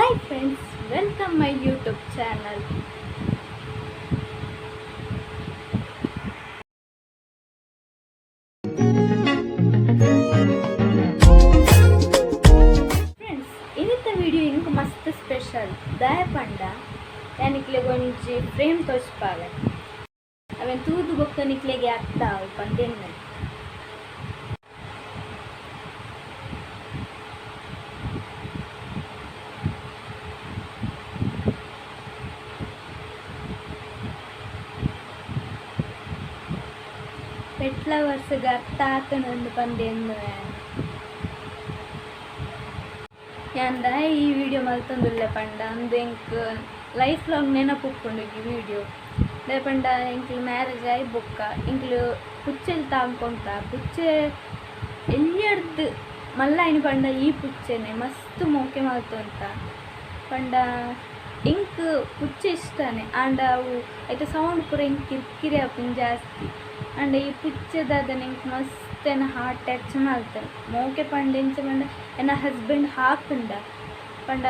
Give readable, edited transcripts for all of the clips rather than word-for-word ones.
Hi friends, welcome my YouTube channel. Friends, ಇನಿತ video ink ಮಸ್ತ್ special. ದಾಯ ಪಂಡ ಯಾನಿಕ್ಲೆ ಒಂಜಿ ಫ್ರೇಮ್ ತೋಜ್ಪಾವೆ. ಅವೆನ್ ತೂದು ಬೊಕ್ಕ ನಿಕ್ಲೆಗೆ ಅರ್ಥ ಆವು ಪಂದೆನ್ನ. ಪೆಟ್ ಲವರ್ಸ್ಗ್ ಅರ್ಥ ಆತುಂಡು ಪಂದೆನ್ನು. ಯಾನ್ ದಾಯೆ ಈ ವಿಡಿಯೋ ಮಲ್ತೊಂದುಲ್ಲೆ ಪಂಡ ಅಂದು ಎಂಕ್ ಲೈಫ್ ಲಾಂಗ್ ನೆನಪು ಉಪ್ಪುಂಡು ಈ ವಿಡಿಯೋ. ದಾಯೆ ಪಂಡ ಎಂಕ್ಲು ಮ್ಯಾರೇಜ್ ಆಯಿ ಬೊಕ್ಕ ಎಂಕ್ಲು ಪುಚ್ಚೆಲ್ ತಾಂಕೊಂತ ಪುಚ್ಚೆ ಎಲ್ಯಡ್ದ್ ಮಲ್ಲ ಆಯಿನ ಪಂಡ ಈ ಪುಚ್ಚೆನೆ ಮಸ್ತ್ ಮೋಕೆ ಮಲ್ತೊಂತ. ಪಂಡ ಎಂಕ್ ಪುಚ್ಚೆ ಇಷ್ಟನೆ ಆಂಡ ಅವು ಐತ ಸೌಂಡ್ ಪೂರ ಎಂಕ್ ಕಿರ್ಕಿರಿ ಆಪುಂಡು ಜಾಸ್ತಿ. ಆಂಡ ಈ ಪುಚ್ಚೆ ದಾದನ ಎಂಕ್ ಮಸ್ತ್ ಎನ್ನ ಹಾರ್ಟ್ ಟಚ್ ಮಲ್ತುಂಡು. ಮೋಕೆ ಪಂಡ ಎಂಚ ಪಂಡ ಎನ್ನ ಹಸ್ಬೆಂಡ್ ಹಾಕುಂಡ ಪಂಡ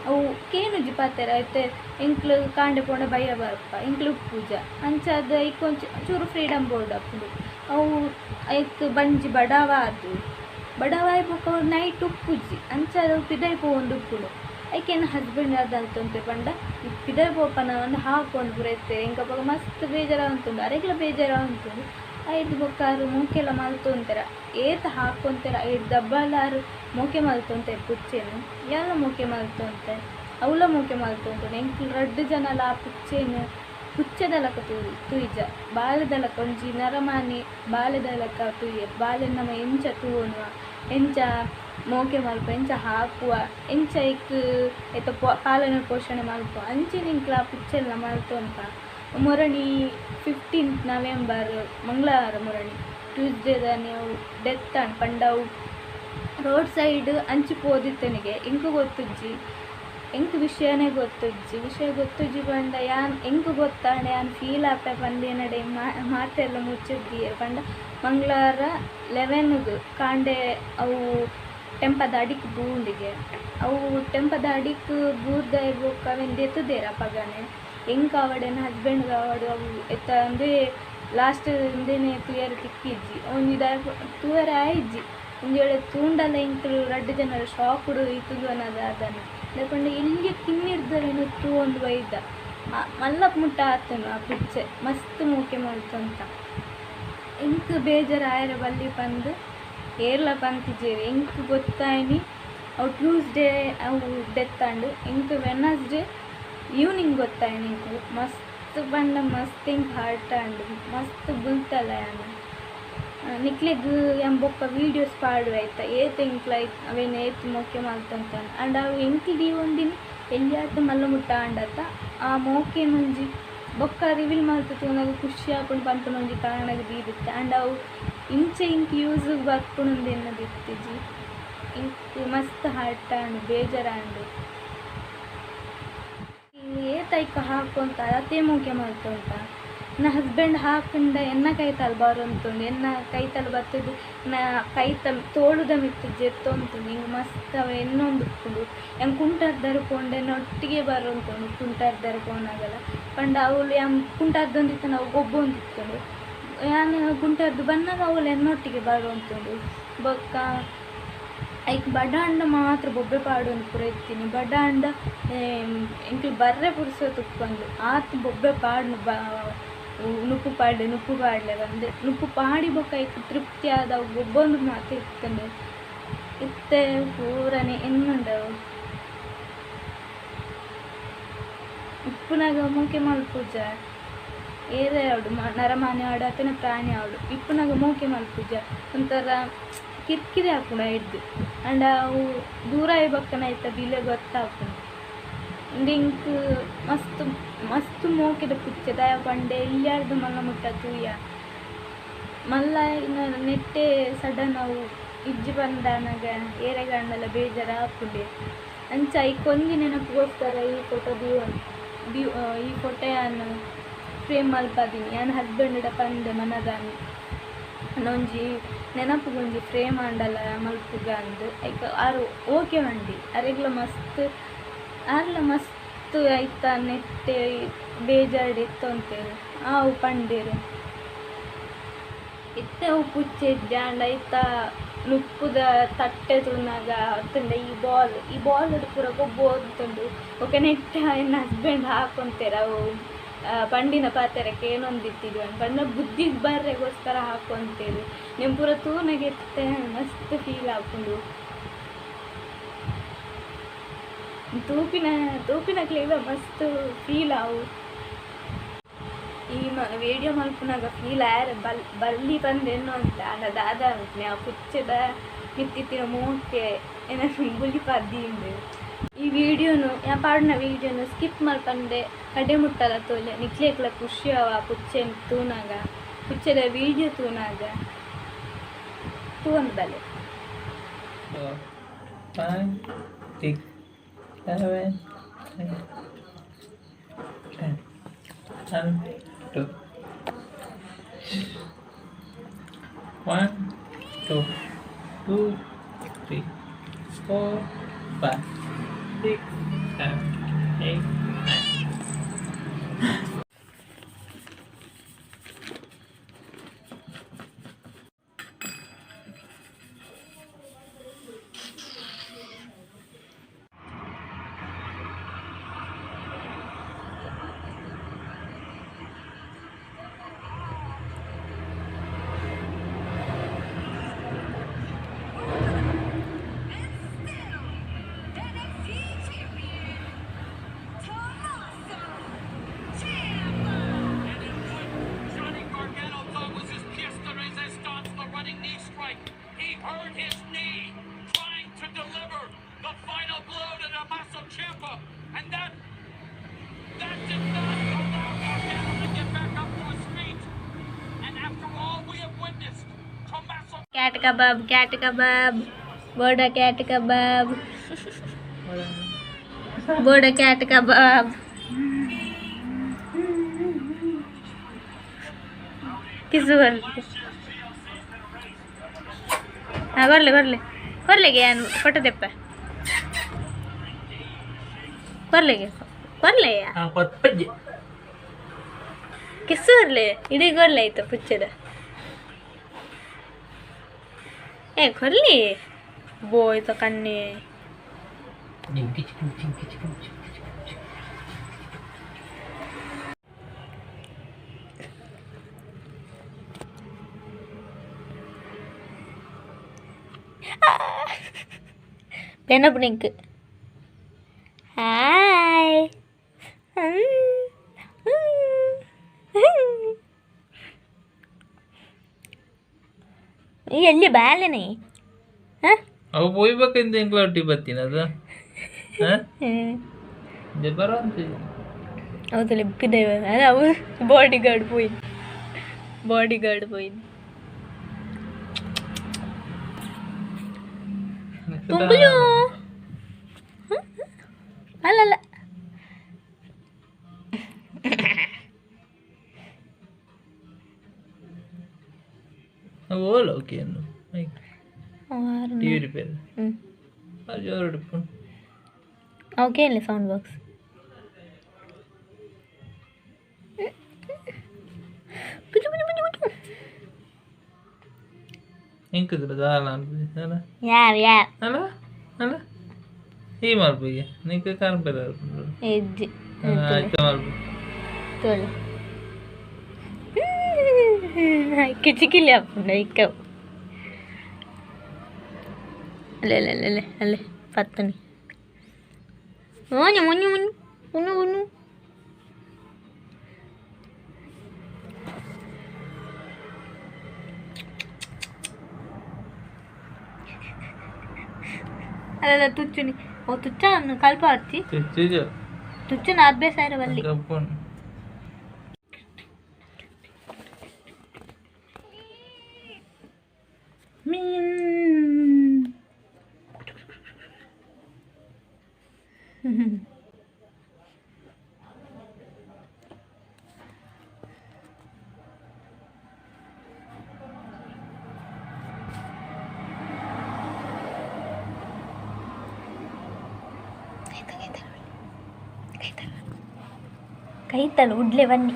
ಅವು ಕೇನುಜಿ ಪಾತೆರ ಐತೆ ಎಂಕ್ಲು ಕಾಂಡೆ ಪೋಂಡ ಬಯ್ಯ ಬರ್ಪ ಎಂಕ್ಲು ಉಪ್ಪುಜ ಅಂಚಾದ್ ಐಕ್ ಒಂಚಿ ಚೂರು ಫ್ರೀಡಮ್ ಬೋಡು ಆಪುಂಡು. ಅವು ಐಕ್ ಬಂಜಿ ಬಡವಾದ್ ಬಡವಾಯಿ ಬೊಕ ಅವು ನೈಟ್ ಉಪ್ಪುಜಿ ಅಂಚಾದ್ ಅವು ಪಿದಯಿ ಪೋವೊಂದು ಉಪ್ಪುಂಡು. ಐಕ್ ಎನ್ನ ಹಸ್ಬೆಂಡ್ ದಾದ ಮಲ್ತೊಂತೆ ಪಂಡ ಪಿದಯಿ ಪೋಪನ ಪಂದ್ ಹಾಕೊಂದು ಪೂರ ಇತ್ತೆರ್. ಎಂಕ್ ಅಪಗ ಮಸ್ತ್ ಬೇಜಾರ್ ಆವೊಂತುಂಡು, ಅರೆಗ್ಲ ಬೇಜಾರ್ ಆವೊಂತುಂಡು. ಐರ್ದ್ ಬೊಕ್ಕ ಆರ್ ಮೋಕೆಲ ಮಲ್ತೊಂತೆರ್, ಏತ್ ಹಾಕೊಂತೆರ್ ಐರ್ದ್ ಡಬ್ಬಲ್ ಆರ್ ಮೋಕೆ ಮಲ್ತೊಂತೆರ್ ಪುಚ್ಚೆನ್. ಯಾನ್ಲ ಮೋಕೆ ಮಲ್ತೊಂತೆ, ಅವ್ಲ ಮೋಕೆ ಮಲ್ತೊಂತುಂಡು. ಎಂಕ್ಲು ರಡ್ಡ್ ಜನಲ ಆ ಪುಚ್ಚೆನ್ ಪುಚ್ಚೆದ ಲೆಕ ತೂಯಿಜ, ಬಾಲೆದ ಲೆಕ ಒಂಜಿ ನರಮಾನಿ ಬಾಲೆದ ಲೆಕ ತೂಯೆ. ಬಾಲೆನ್ ನಮ ಎಂಚ ತೂವೊನುವ, ಎಂಚ ಮೋಕೆ ಮಲ್ಪುವ, ಎಂಚ ಹಾಕುವ, ಎಂಚ ಐಕ್ ಐತ ಪಾಲನೆ ಪೋಷಣೆ ಮಲ್ಪುವ ಅಂಚನೆ ಎಂಕ್ಲ ಆ ಪುಚ್ಚೆಲ್ಲ ಮಲ್ತೊಂತ. ಮೊರಣಿ 15 ನವೆಂಬರ್ ಮಂಗಳವಾರ ಮೊರಣಿ ಟ್ಯೂಸ್ಡೇ ದಾನಿ ಅವು ಡೆತ್ ಆಂಡ್. ಪಂಡ ಅವು ರೋಡ್ ಸೈಡ್ ಅಂಚಿ ಪೋದಿತ್ತನಿಗೆ ಎಂಕ್ ಗೊತ್ತುಜ್ಜಿ, ಎಂಕ್ ವಿಷಯನೇ ಗೊತ್ತುಜ್ಜಿ. ವಿಷಯ ಗೊತ್ತುಜ್ಜಿ ಪಂಡ ಯಾನ್ ಎಂಕ್ ಗೊತ್ತಾಂಡ ಯಾನ್ ಫೀಲ್ ಆಪೆ ಪಂದ್ ಎನ್ನಡೆ ಮಾತೆರ್ಲ ಮುಚ್ಚುದ್ದೀರ್. ಪಂಡ ಮಂಗಳವಾರ 11 ಕಾಂಡೆ ಅವು ಟೆಂಪದ ಅಡಿಕ್ ಬೂಂಡಿಗೆ. ಅವು ಟೆಂಪದ ಅಡಿಕ್ ಬೂರ್ದಾಯಿ ಬೊಕ್ಕ ಅವೆನ್ ದೆತ್ತುದೆರ್ ಅಪಗನೆ. ಎಂಕ್ ಆವಡ್ ಎನ್ನ ಹಸ್ಬೆಂಡ್ ಆವಡ್ ಅವು ಎತ್ತ ಅಂದೇ ಲಾಸ್ಟ್ ಇಂದೆನೆ ತೂಯರೆ ತಿಕ್ಕಿಜ್ಜಿ. ಒಂಜಿ ದಾಯೆ ತೂಯರೆ ಆಯಿಜ್ಜಿ. ಒಂಜಿ ವೇಳೆ ತೂಂಡಲ ಎಂಕ್ಲು ರಡ್ಡ್ ಜನಲ ಶಾಕ್ಡ್ ಇತ್ತುದು ದಾದನ. ದಾಯೆ ಪಂಡ ಎಲ್ಯ ಕಿನ್ನಿರ್ದ್ ಅವೆನ್ ತೂವೊಂದು ಬೈದ ಮಲ್ಲ ಮುಟ್ಟ ಆತುಂಡು ಆ ಪುಚ್ಚೆ ಮಸ್ತ್ ಮೋಕೆ ಮಲ್ತೊಂತ. ಎಂಕ್ ಬೇಜಾರ್ ಆಯೆರೆ ಬಲ್ಲಿ ಪಂದ್ ಏರ್ಲ ಪಂತಿಜೆರ್. ಎಂಕ್ ಗೊತ್ತಾಯಿನಿ ಅವು ಟ್ಯೂಸ್ಡೇ ಅವು ಡೆತ್ ಆಂಡ್. ಎಂಕ್ ವೆನಸ್ಡೇ ಈವ್ನಿಂಗ್ ಗೊತ್ತಾಯಿನಿ. ಎಂಕ್ ಮಸ್ತ್ ಪಂಡ ಮಸ್ತ್ ಎಂಕ್ ಹರ್ಟ್ ಆಂಡ್, ಮಸ್ತ್ ಬುಲ್ತಲ ಯಾನ್. ನಿಕ್ಲೆಗ್ ಯಾನ್ ಬೊಕ್ಕ ವೀಡಿಯೋಸ್ ಪಾಡುವೆ ಐತ ಏತ್ ಎಂಕ್ಲ ಅವೆನ್ ಏತ್ ಮೋಕೆ ಮಲ್ತೊಂತ. ಆಂಡ ಅವು ಎಂಕ್ಲು ದೀವೊಂದಿನಿ ಎಲ್ಯಾತ್ ಮಲ್ಲ ಮುಟ್ಟ ಆಂಡತ ಆ ಮೋಕೆನ್ ಒಂಜಿ ಬೊಕ್ಕ ರಿವೀಲ್ ಮಲ್ತ್ ತೂನಗ ಖುಷಿ ಆಪುಂಡು ಪನ್ಪುನ ಒಂಜಿ ಕಾರಣಗ್ ದೀದಿತ್ತೆ. ಆಂಡ ಅವು ಇಂಚ ಎಂಕ್ ಯೂಸ್ ಬರ್ಪುಂಡು ಎನ್ನದಿತ್ತಿಜಿ. ಎಂಕ್ ಮಸ್ತ್ ಹರ್ಟ್ ಆಂಡ್, ಬೇಜಾರ್ ಆಂಡ್. ಏತ್ ಐಕ್ ಹಾಕೊಂತ ಅತೇ ಮೋಕೆ ಮಲ್ತೊಂತ. ಎನ್ನ ಹಸ್ಬೆಂಡ್ ಹಾಕುಂಡ ಎನ್ನ ಕೈತಲ್ ಬರೊಂತುಂಡು, ಎನ್ನ ಕೈತಲ್ ಬತ್ತುದು ಎನ್ನ ಕೈತ ತೋಳುದ ಮಿತ್ತ್ ಜೆತ್ತೊಂತುಂಡು. ಎಂಕ್ ಮಸ್ತ್ ಅವು ಎನ್ನೊಂದುಪ್ಪುಂಡು. ಯಾನ್ ಕುಂಟಾರ್ದರ್ ಪೋಂಡ ಎನ್ನ ಒಟ್ಟಿಗೆ ಬರೊಂತುಂಡು. ಕುಂಟಾರ್ದರ್ ಪೋನಗಲ ಪಂಡ ಅವ್ಲು ಯಾನ್ ಕುಂಟಾರ್ದೊಂದಿತ್ತುಂಡು ಅವು ಗೊಬ್ಬೊಂದಿತ್ತುಂಡು. ಯಾನ್ ಕುಂಟಾರ್ದ್ ಬನ್ನಗ ಅವ್ಲು ಎನ್ನೊಟ್ಟಿಗೆ ಬರೊಂತುಂಡು. ಬೊಕ್ಕ ಐಕ್ ಬಡಾಂಡ ಮಾತ್ರ ಬೊಬ್ಬೆ ಪಾಡೊಂದು ಪೂರ ಇತ್ತೀನಿ. ಬಡಾಂಡ ಎಂಕ್ಲು ಬರ್ರೆ ಪುರ್ಸೊತ್ತು ಉಪ್ಪಂದು ಆತ್ ಬೊಬ್ಬೆ ಪಾಡ್ನು ನುಪ್ಪು ಪಾಡ್ಲೆ ನುಪ್ಪು ಪಾಡ್ಲೆ ಪಂದ್. ನುಪ್ಪು ಪಾಡಿ ಬೊಕ್ಕ ಐಕ್ ತೃಪ್ತಿ ಆದ್ ಅವು ಗೊಬ್ಬೊಂದು ಮಾತ ಇತ್ತುಂಡು. ಇತ್ತೆ ಪೂರನೆ ಎನ್ನುಂಡು ಅವು. ಇಪ್ಪುನಗ ಮೋಕೆ ಮಲ್ಪುಜ ಏರೇ ಆವಡ್ ನರಮಾನಿ ಆವಡ್ ಅತ್ತಂಡ ಪ್ರಾಣಿ ಆವಡ್ ಇಪ್ಪುನಗ ಮೋಕೆ ಮಲ್ಪುಜ ಒಂಥರ ಕಿರ್ಕಿರಿ ಆಪುಂಡು ಐಡ್ದ್. ಆಂಡ ಅವು ದೂರ ಆಯಿ ಬೊಕ್ಕನೆ ಐತ ಬಿಲೆ ಗೊತ್ತಾಪುಂಡು. ಉಂದು ಎಂಕ್ ಮಸ್ತ್ ಮಸ್ತ್ ಮೋಕೆದ ಪುಚ್ಚೆ. ದಾಯೆ ಪಂಡ ಎಲ್ಯರ್ದ್ ಮಲ್ಲ ಮುಟ್ಟ ತೂಯ ಮಲ್ಲ ನೆಟ್ಟೆ ಸಡನ್ ಅವು ಇಜ್ಜಿ ಪಂದಾನಗ ಏರೆಗಾಂಡಲ ಬೇಜಾರ್ ಆಪುಂಡೆ. ಅಂಚ ಐಕ್ ಒಂಜಿ ನೆನಪುಗೋಸ್ಕರ ಈ ಫೋಟೋ ಈ ಫೋಟೋ ಯಾನ್ ಫ್ರೇಮ್ ಮಲ್ಪಾದಿನಿ. ಯಾನ್ ಹಸ್ಬೆಂಡ್ ಪಂಡೆ ಮನದಾನಿ ಒಂಜಿ ನೆನಪುಗೊಂಜಿ ಫ್ರೇಮ್ ಆಂಡಲ ಮಲ್ಪುಗ ಅಂದ್. ಐಕ್ ಆರ್ ಓಕೆ ಪಂಡಿ. ಅರೆಗ್ಲ ಮಸ್ತ್ ಆರ್ಲ ಮಸ್ತ್ ಐತ ನೆಟ್ಟೆ ಬೇಜಾರ್ಡ್ ಇತ್ತೊಂತೇರು ಆವು ಪಂಡೇರು ಇತ್ತೆ ಅವು ಪುಚ್ಚೆ ಇಜ್ಜಾಂಡ ಐತ ನುಪ್ಪುದ ತಟ್ಟೆ ತೂನಾಗ ಅತ್ತಂಡ ಈ ಬಾಲ್ ಪೂರ ಗೊಬ್ಬು ಅಂತುಂಡು ಬೊಕ ನೆಟ್ಟ ಎನ್ನ ಹಸ್ಬೆಂಡ್ ಹಾಕೊಂತೇರು ಅವು ಪಂಡಿನ ಪಾತೆರಕ್ಕೆ ಏನೊಂದಿತ್ತಿದ್ವಿ ಪಂಡ ಬುದ್ಧಿಗೆ ಬರ್ರೆಗೋಸ್ಕರ ಹಾಕೊಂತೇರು ನಿಮ್ಮ ಪೂರ ತೂನಾಗ ಇತ್ತೆ ಮಸ್ತ್ ಫೀಲ್ ಆಪುಂಡು ತೂಪಿನ ತೂಪಿನಕ್ಲೆಗ್ಲ ಮಸ್ತ್ ಫೀಲ್ ಆವು ಈ ವಿಡಿಯೋ ಮಲ್ಪುನಾಗ ಫೀಲ್ ಆಯರೆ ಬಲ್ಲಿ ಪಂದ್ ಎನ್ನೋ ಅಂತ ಆಂಡ ದಾದ ಆ ಪುಚ್ಚೆದ ಮಿತ್ತಿತ್ತಿನ ಮೋಕೆ ಎನ್ನ ಬುಲಿಪಾದ್ದೀಂದು ಈ ವಿಡಿಯೋನು ಯಾ ಪಾಡಿನ ವಿಡಿಯೋನು ಸ್ಕಿಪ್ ಮಲ್ಪಂದೆ ಕಡೆ ಮುಟ್ಟಲ ತೋಲೆ ನಿಕ್ಲೇಕ್ಲ ಖುಷಿ ಅವ ಪುಚ್ಚೆನ್ ತೂನಾಗ ಪುಚ್ಚೆದ ವಿಡಿಯೋ ತೂನಾಗ ತೂವೊಂದು ಬಲೆ 4, 5, 6, 7, 8, 10. 1, 2, 1, 2, 2, 3, 4, 5, 6, 7, 8, 9. Johnny Gargano thought was his pièce de résistance, the running knee strike. He hurt his knee trying to deliver the final blow to Tommaso Ciampa, and that did not allow Gargano to get back up to his feet. And after all we have witnessed, Tommaso cat kebab cat kebab ಬೋಡ cat kebab ಬೋಡ cat ಕಬಾಬ್ ಕಿಸು ಬರ್ಲಿ ಹಾಂ ಕೊರ್ಲೆ ಕೊರ್ಲೆ ಕೊರ್ಲೆಗೆ ಏನು photo ತೆಪ್ಪ ಕೊರ್ಲೆಗೆ ಕೊರ್ಲೆಯ ಕೊಪ್ಪಜ್ಜೆ kiss ಬರ್ಲೆ ಇಡೀ ಕೊರ್ಲೆ ಆಯ್ತು ಪುಚ್ಚದ ಏ ಕೊರ್ಲಿ ಬೋಯ್ತ ಕಣ್ಣಿ ಜಿಂಕಿ ಚಿಕ್ಕಿ ಚಿಂಕಿ ಚಿಕ್ಕಿ ಚಿಕ್ಕಿ ಚಿಕ್ಕಿ. ಬೆನಪುಣಿಂಕ್ hi ಈ ಎಲ್ಲಿ ಬಾಲೆನೆ ಹಾಂ ಅವು ಪೋಯ್ಬೇಕಂತ ಎಂಕ್ಲ ಒಟ್ಟಿಗೆ ಬತ್ತೀನಿ ಅದು ಹಾಂ ಬರೋ ಹೌದಲ್ಲ ಬಿದ್ದೇವೆ ಅಲ್ಲ ಅವು ಬಾಡಿ ಗಾರ್ಡ್ ಪೋಯಿ ಬಾಡಿ ಗಾರ್ಡ್ ಪೋಯಿ ತುಂಕುಲು ಅಲ್ಲಲ್ಲ ಓಲ ಓಕೆ ಟಿವಿ ರಿಪೇರ್ ಹ್ಞೂ ಜೋರು ಉಡುಪು ಓಕೆ ಇಲ್ಲ ಸೌಂಡ್ ಬಾಕ್ಸ್ ಎಂಕುದಿಲ್ಲ ದಾಲ ಅಲ್ಲ ಯಾರು ಯಾರು ಅಲ್ಲ ಅಲ್ಲ ಈ ಮಲ್ಪಿಗೆ ನಿಂಗೆ ಕಾಣ್ಬೇಡ ಎಜ್ಜಿ ಆಯ್ತು ಮಲ್ಪು ತೋಳೆ ಕಿಚಿಕಿಲಿ ಅಪ್ಪುಂಡ ಇಕ್ಕವು ಅಲ್ಲೇ ಅಲ್ಲೇ ಅಲ್ಲೇ ಅಲ್ಲೇ ಪತ್ತನಿ ಓഞ്ഞു മുഞ്ഞു മുഞ്ഞു മുഞ്ഞു മുഞ്ഞു ಅಲ್ಲ ತುಚ್ಚುನಿ ಓ ತುಚ್ಚ ಕಲ್ಪ ಹಚ್ಚಿ ಚುಚ್ಚು ತುಚ್ಚುನ ಅಭ್ಯಾಸ ಇರವಲ್ಲಿ ಕಪ್ಪುನ್ ಕೈತಲು ಉಡ್ಲೆ ಬನ್ನಿ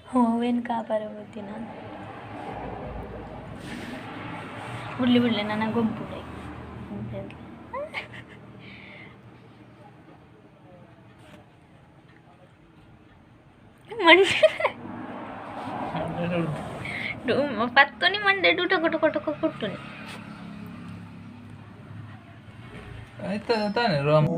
ಹೂವೇನು ಕಾಪಾರ ಬತ್ತಿ ನಾನು ಉಡ್ಲಿ ಬಿಡ್ಲೆ ನನ್ನ ಗೊಬ್ಬು ಮಂಡೆ ಪತ್ತುನಿ ಮಂಡೆ ಟೂಟ ಕೊಟ್ಟು ಕೊಟ್ಟು ಕೊಟ್ಟುನಿ ಆಯ್ತಾ ತಾನೆ ರಾಮ್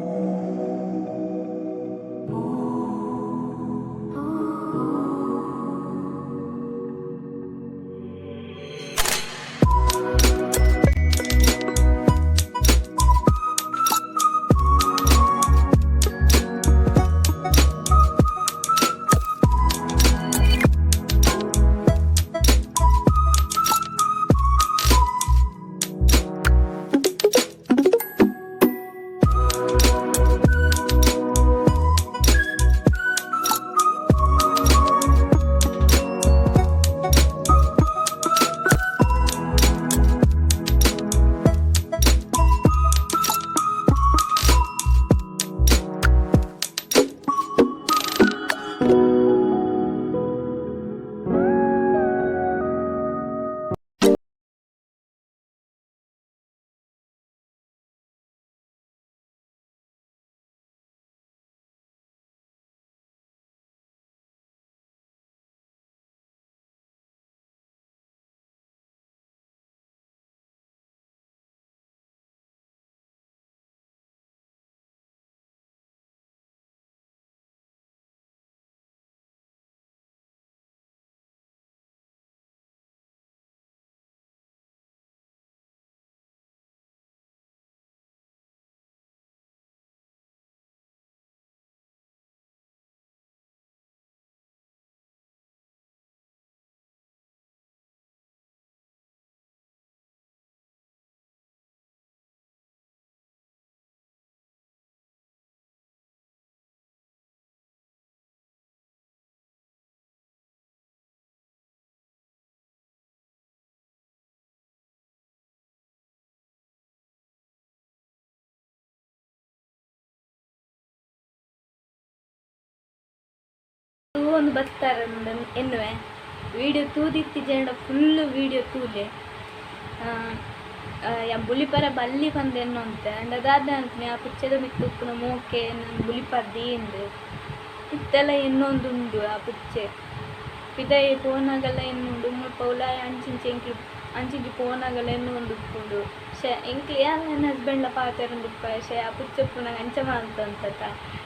ಒಂದು ಬರ್ತಾರೆ ಎನ್ನುವೆ ವೀಡಿಯೋ ತೂದಿತ್ತಿ ಜನ ಫುಲ್ಲು ವೀಡಿಯೋ ತೂಲೆ ಬುಲಿಪರ ಬಲ್ಲಿ ಪಂದ್ ಎನ್ನುವಂತೆ ಅಂಡ್ ಅದಾದ ಅಂತೀನಿ ಆ ಪಿಚ್ಚದ ಮಿತ್ತು ಉಪ್ಪುನ ಮೋಕೆ ನನ್ನ ಬುಲಿಪರ್ದಿ ಎಂದು ಇತ್ತೆಲ್ಲ ಇನ್ನೊಂದು ಉಂಡು ಆ ಪಿಚ್ಚೆ ಪಿದೈ ಪೋನಾಗಲ್ಲ ಎನ್ನುಂಡು ಮುಲ್ಪ ಉಲಾಯ ಅಂಚಿಂಚಿ ಎಂಕ್ಲು ಅಂಚಿಂಚಿ ಪೋನಾಗಲ್ಲ ಎನ್ನುಂಡು ಉಪ್ಪುಂಡು ಶೆ ಎಂಕ್ಲು ಯಾರು ನನ್ನ ಹಸ್ಬೆಂಡ್ಲ ಪಾತೆರಂದುಪ್ಪ ಶೆ ಆ ಪುಚ್ಚಪ್ಪುನಾಗ ಅಂಚ ಮಲ್ತಂತತ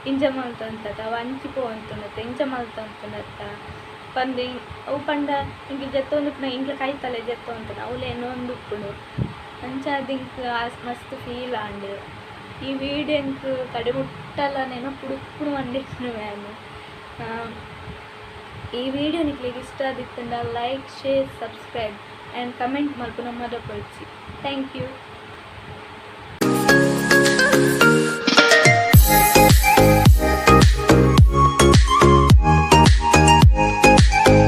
ಇಂಚ ಮಲ್ತಂತತ ಅವ ಅಂಚಿ ಪೋವಂತುಂಡತ್ತ ಇಂಚ ಮಲ್ತಂತುಂಡತ್ತ ಪಂದು ಅವು ಪಂಡ ಇಂಕ್ಲು ಜತ್ತೊಂದುಪ್ಪುನ ಇಂಕ್ಲು ಕೈತಲೆ ಜತ್ತೊಂತುಂಡು ಅವಳು ಎನ್ನೊಂದು ಉಪ್ಪುಂಡು ಅಂಚ ಅದು ಇಂಕ್ ಮಸ್ತ್ ಫೀಲ್ ಆಂಡ್ ಈ ವೀಡಿಯೋ ಎಂಕ್ ಕಡೆ ಮುಟ್ಟಲ್ಲ ನೆನಪುಡು ಉಪ್ಪುಡು ಮಂಡಿಸ್ನು ಮ್ಯಾಮ್. ಈ ವಿಡಿಯೋ ನಿಕ್ಲಿಗೆ ಇಷ್ಟ ಆದಿತ್ತಂಡ like, share, subscribe and comment ಮಲ್ಪುನ ಮದಪೊಡ್ಚಿ. Thank you.